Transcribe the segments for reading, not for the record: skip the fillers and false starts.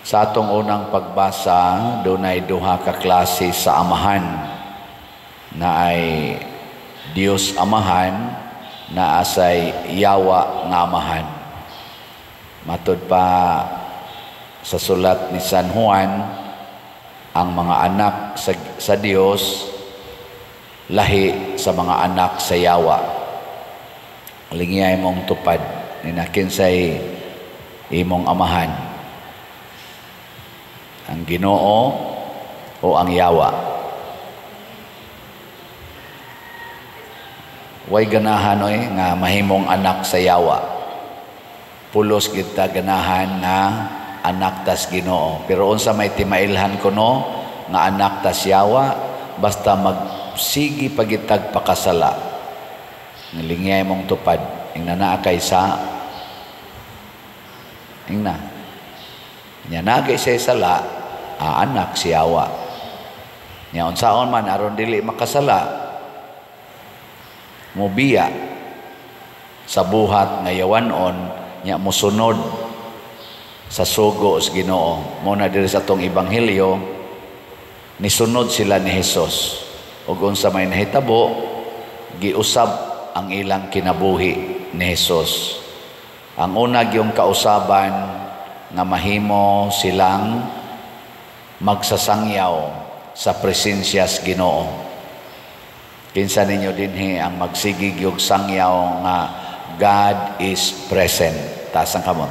Sa atong unang pagbasa, dunay duha ka klase sa amahan na ay Dios Amahan, naa say yawa nga amahan. Matud pa sa sulat ni San Juan, ang mga anak sa Dios lahi sa mga anak sa yawa. Lingiyay mong tupad ni kinsay imong amahan, ang Ginoo o ang yawa? Way ganahan oy nga mahimong anak sa yawa. Pulos kita ganahan nga anak tas Ginoo. Pero unsa may timailhan kuno nga anak tas yawa, basta magsigi pagitag pakasala. Nilingiyay mong tupad ingna naa kay sa ingna. Nya nagay say sala, anak si yawa. Nya unsaon man aron dili makasala, mubiya sa buhat nga yawanon, nya musunod sa sugo sa Ginoo. Mo na diri sa atong ebanghelyo, nisunod sila ni Hesus. Ug unsa may nahitabo, giusab ang ilang kinabuhi ni Hesus. Ang una gyung kausaban nga mahimo silang magsasangyaw sa presensya sa Ginoo. Kinsa ninyo dinhi ang magsigig yung sangyaw nga God is present? Taas ang kamot.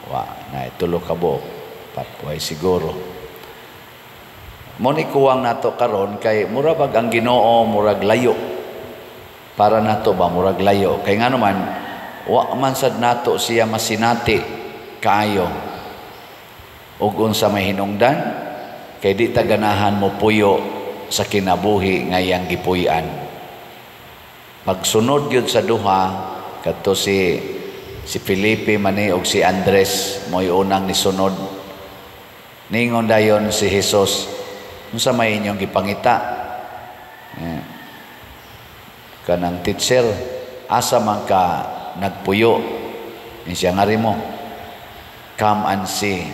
Wa na tulo ka buok. Patway siguro. Mo ni kuwang nato karon kay mura bag ang Ginoo murag layo. Para nato ba murag layo? Kay ngano man wa man sad nato siya masinati kaayo. Ug unsa may hinungdan kay di ta ganahan mo puyo sa kinabuhi nga iyang gipuy-an. Pagsunod gyud sa duha kadto si Felipe man og si Andres mo'y unang nisunod. Ningon dayon si Jesus, "Unsa may inyong gipangita?" Kanang teacher, asa man ka nagpuyo? Ni siya, "Ngari mo. Come and see.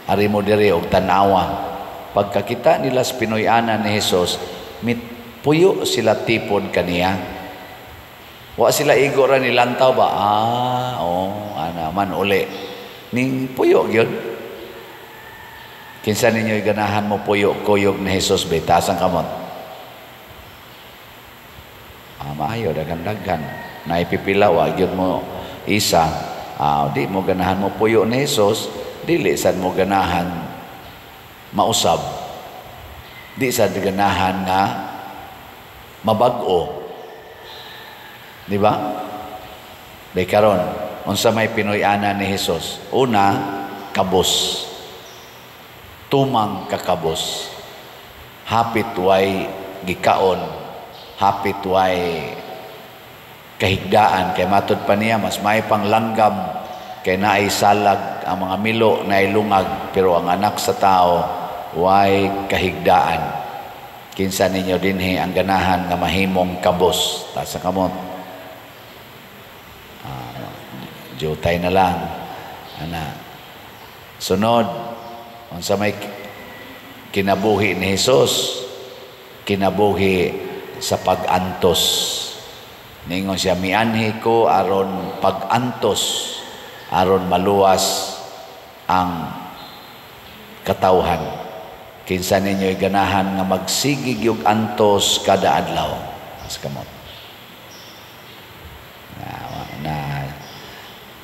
Ari mo diri og tan-awa." Pagkakita nila sa Pinoy-anan ni Jesus, mitpuyo sila tipon kaniya. Wa sila igo ra nilantaw ba? Ah, oh, ana man uli. Ning puyo gyud. Kinsa ninyo ganahan mo puyo kuyog ni Jesus be? Taas ang kamot. Ah, maayo, daghan-daghan. Naipipila wa gyud mo isa. Ah, di mo ganahan mo puyo ni Jesus, dili sad mo ganahan mausab. Di sad ganahan nga mabag-o. Di ba? Bay karon, unsa may Pinoy-ana ni Jesus? Una, kabos. Tumang kakabos. Hapit way gikaon, hapit way kahigdaan, kay matud pa niya mas may pang langgam kay naay salag ang mga milo, naay lungag, pero ang anak sa tao way kahigdaan. Kinsa ninyo dinhi ang ganahan nga mahimong kabos? Taas ang kamot. Jutay na lang ana. Sunod, unsa may kinabuhi ni Jesus? Kinabuhi sa pag-antos. Ningon siya, "Mianhi ko aron pag-antos, aron maluwas ang katawhan." Kinsa ninyo'y ganahan nga magsigig yung antos kada adlaw? Taas kamot. Na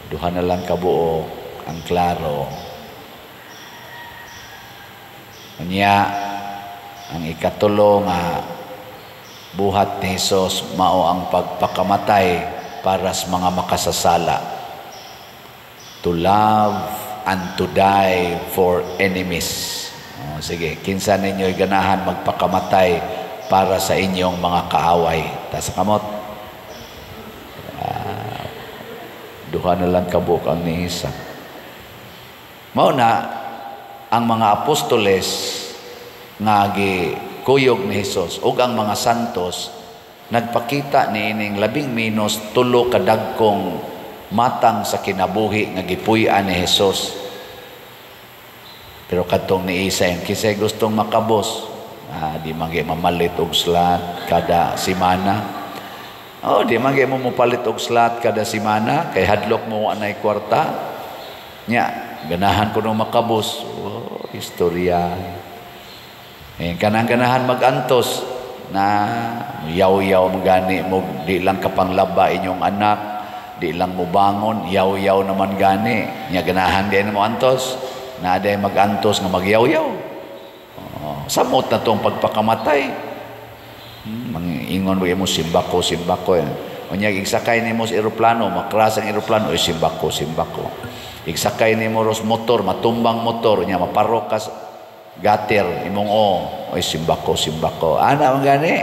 duha na lang kabuok ang klaro. Unya, ang ikatulo nga buhat ni Jesus mao ang pagpakamatay para sa mga makasasala. To love and to die for enemies. Oh, sige, kinsa ninyo'y ganahan magpakamatay para sa inyong mga kaaway? Taas kamot. Duha na lang kabuok ang niisa. Mao na ang mga apostoles nga gikuyog ni Hesus ug ang mga santos nagpakita niining labing minos tulo ka dagkong Matang sa kinabuhi nga gipuy-an ni Hesus. Pero kadtong ni Isa, kisay gustong makabos, di man gyud mamalit og slot kada semana. Oh, di man gyud mo mopalit og slot kada semana kay hadlok mo anay kwarta. Nya, ganahan ko no makabos. Oh, istorya. Eh, kanang ganahan magantos na yaw-yaw mo gani mo, di lang kapanglaba inyong anak, di lang mo bangon, yaw-yaw naman gani. Nya ganahan di mo antos, na day magantos nga magyaw-yaw. Oh, samot na tong pagpakamatay. Mangingon mo simbako, simbako. Unya igsakay nimo sa eroplano, makras ang eroplano, oy simbako, simbako. Igsakay nimo ros motor, matumbang motor, unya maparok ka gutter imong o, oy simbako, simbako. Ana man gani.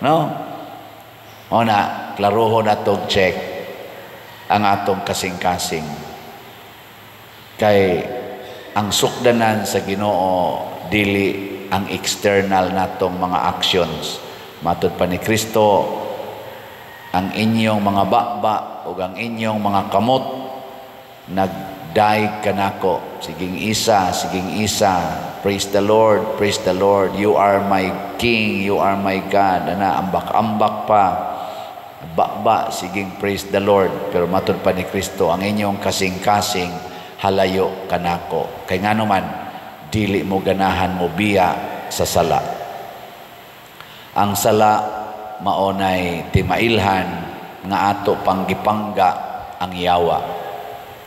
No? O na, klaroho na tog check ang atong kasing-kasing. Kay ang sukdanan sa Ginoo dili ang external natong mga actions. Matud pa ni Kristo, ang inyong mga baba ug ang inyong mga kamot nagdaig kanako. Siging isa, siging isa. Praise the Lord, praise the Lord. You are my King, you are my God. Ana, ambak-ambak pa. Baba, siging praise the Lord. Pero matud pa ni Kristo, ang inyong kasing-kasing halayo kanako. Kay ngano man, dili mo ganahan mo biya sa sala. Ang sala maonay timailhan nga ato panggipangga ang yawa.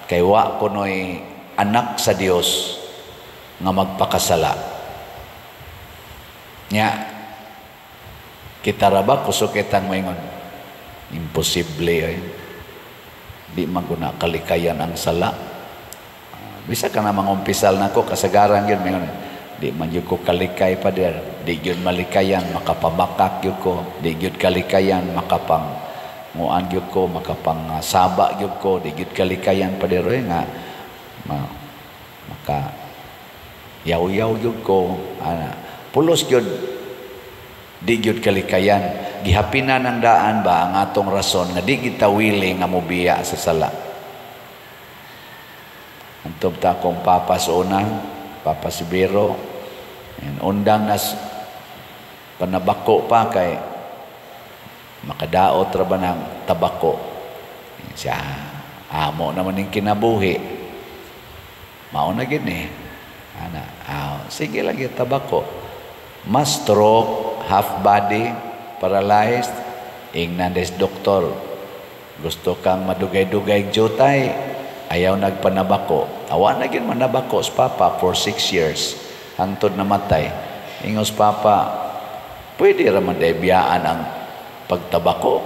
Kay wa kunoy anak sa Dios nga magpakasala. Nya kita ra ba kusog kitang moingon? Imposible ay. Di man guna kalikayan ang sala. Bisa ka na mangumpisal nako kasagaran gyud moingon. Di man gyud ko kalikay, pader. Di gyud malikayan makapabakak gyud ko. Di gyud kalikayan makapang nguan gyud ko, makapang saba gyud ko. Di gyud kalikayan, pader, oy, nga maka yaw-yaw gyud ko. Ana, pulos gyud di gyud kalikayan. Gihapinan ang daan ba ang atong rason nga di kita willing nga mobiya sa sala. Antob ta akong papa sa una, Papa Sibiro, and undang nas panabako pa kay makadaot ra ba ng tabako. Siya, amo naman ning kinabuhi. Mao na gid ni. Ana, sige lagi tabako. Mas stroke, half body, paralyzed, ingnan des doktor. Gusto kang madugay-dugay jutay, ayaw nagpanabako. Awa na gid manabako sa papa for 6 years hangtod namatay. Ingos papa, pwede ra man biyaan ang pagtabako.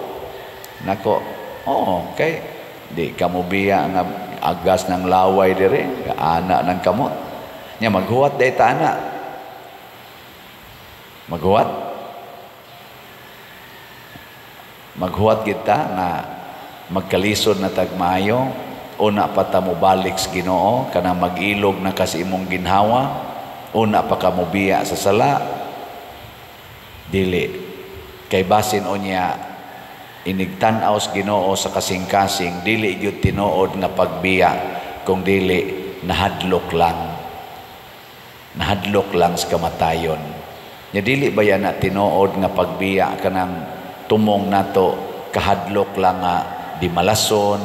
Nako, oo, kay di ka mo biya nga agas ng laway dire, ana ng kamot. Nya maghuwat day ta ana. Maghuwat. Maghuwat kita nga magkalisod na tagmayo, una pa ta mobalik sa Ginoo, kanang mag-ilog na kasi imong ginhawa, una pa ka mobiya sa sala. Dili. Kay basin unya inigtan-aw sa Ginoo sa kasing-kasing, dili gyud tinuod nga pagbiya, kung dili nahadlok lang. Nahadlok lang sa kamatayon. Nya dili ba yan na tinuod nga pagbiya kanang tumong nato, kahadlok lang nga di malason.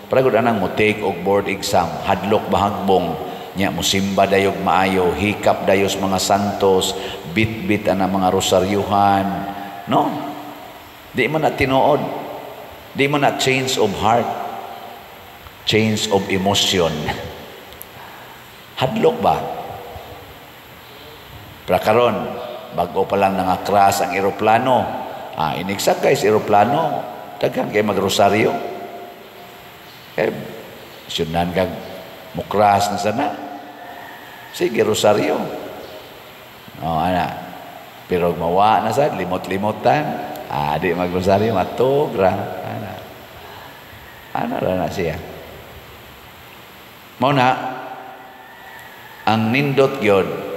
Paragod anang mo take og board exam, hadlok bahagbong, nya musimba dayog maayo, hikap dayos mga santos, bit-bit ana mga rosaryuhan. No? Di man na tinuod. Di man na change of heart. Change of emotion. Hadlok ba? Pero karon, bago pa lang nangakras ang eroplano. Inigsakay sa eroplano, daghan kay magrosaryo. Kay syunan kag mukras na sana. Sige, rosaryo. Oh, ana. Pero mawa na sad, limot-limotan. Di magrosaryo, matug ra. Ana. Ana ra na siya. Mao na ang nindot gyud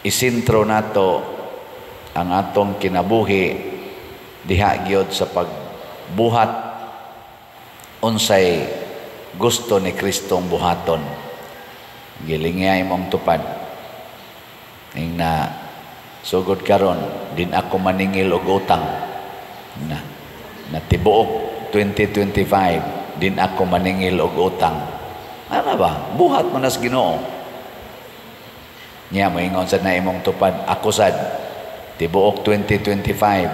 isintro nato ang atong kinabuhi diha gyud sa pagbuhat Unsay gusto ni Kristong buhaton? Gilingi imong tupad. Ing na, "Sugod karon, din ako maningil og utang." Na na tibuok 2025, din ako maningil og utang. Ano ba? Buhat mo nas Ginoo. Nya moingon sad na imong tupad, "Ako sad, tibuok 2025,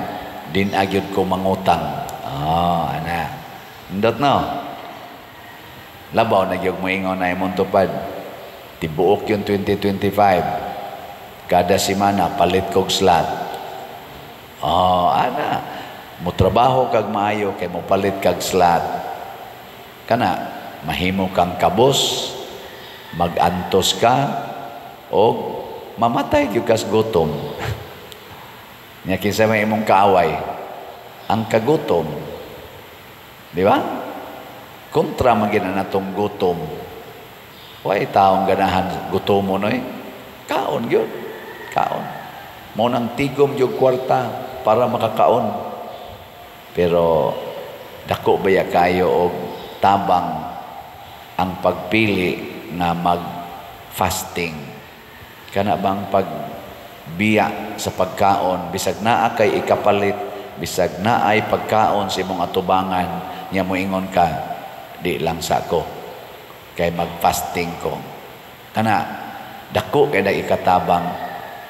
din agyod ko mangutang." Ah, ana. Indot, no? Labaw na gyud moingon na imong tupad, "Tibuok yung 2025, kada semana palit kog slot." Oh, ana. Mo trabaho kag maayo kay mo palit kag slot. Kana mahimo kang kabos, magantos ka og mamatay gyud kas gutom. Nya kinsa may imong kaaway? Ang kagutom. Di ba? Kontra man gina natong gutom. Way taong ganahan gutomo, noy. Kaon gyud. Kaon. Mo nang tigom gyud kwarta para makakaon. Pero dako baya kayo og tabang ang pagpili nga mag-fasting? Kana bang pagbiya sa pagkaon, bisag naa kay ikapalit, bisag naay pagkaon sa imong atubangan, nya moingon ka, "Di lang sa ko kay mag-fasting ko." Kana dako kay da ikatabang,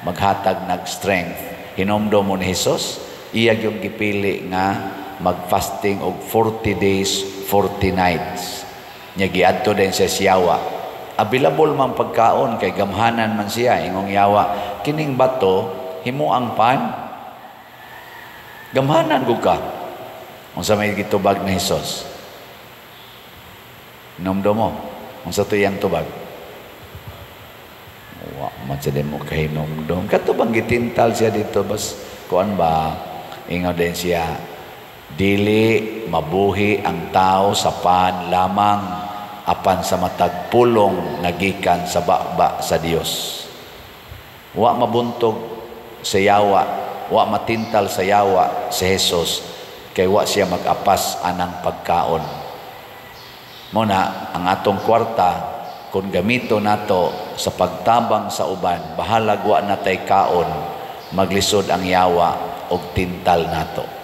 maghatag nag strength. Hinomdom mo ni Jesus, iya yung gipili nga mag-fasting og 40 days, 40 nights. Nya giadto din sa siyawa. Available man pagkaon kay gamhanan man siya. Ingong yawa, "Kining bato himuang pan. Gamhanan gud ka." Unsa may gitubag ni Hesus? Nomdo mo? Unsa to iyang tubag? Wa man sa mo kahinomdom. Kato bang gitintal siya dito bas kuan ba? Ingon din siya, "Dili mabuhi ang tao sa pan lamang, apan sa matag pulong nga gikan sa baba sa Dios." Wa mabuntog sa yawa, wa matintal sa yawa si Jesus kay wa siya mag-apas anang pagkaon. Muna ang atong kwarta, kung gamito nato sa pagtabang sa uban, bahalag wa natay kaon, maglisod ang yawa og tintal nato.